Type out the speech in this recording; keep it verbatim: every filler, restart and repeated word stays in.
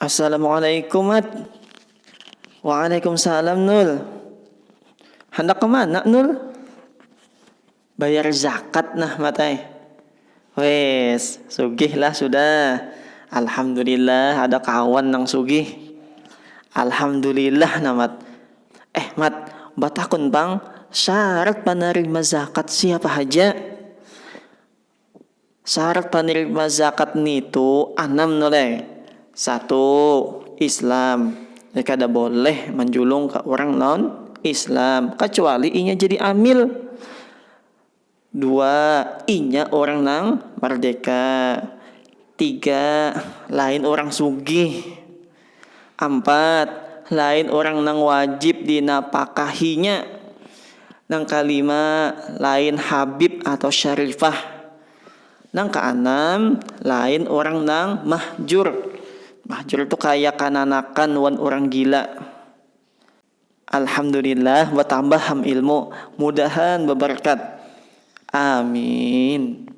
Assalamualaikum, Mat. Waalaikumsalam, Nul. Handak ke mana, Nul? Bayar zakat nah, Mat ai. Wes, sugih lah sudah. Alhamdulillah ada kawan nang sugih. Alhamdulillah nah, Mat. Eh, Mat, batakun pang, syarat penerima zakat siapa haja? Syarat penerima zakat nitu anam, Nul ai. Satu, Islam. Ya, kada boleh manjulung ke orang non Islam kecuali inya jadi amil. Dua, inya orang nang merdeka. Tiga, lain orang sugih. Ampat, lain orang nang wajib dinapakahinya. Nang kalima, lain habib atau syarifah. Nang kaanam, lain orang nang mahjur. Mahjur tu kaya kananakan wan orang gila. Alhamdulillah, batambah ham ilmu. Mudahan babarkat. Amin.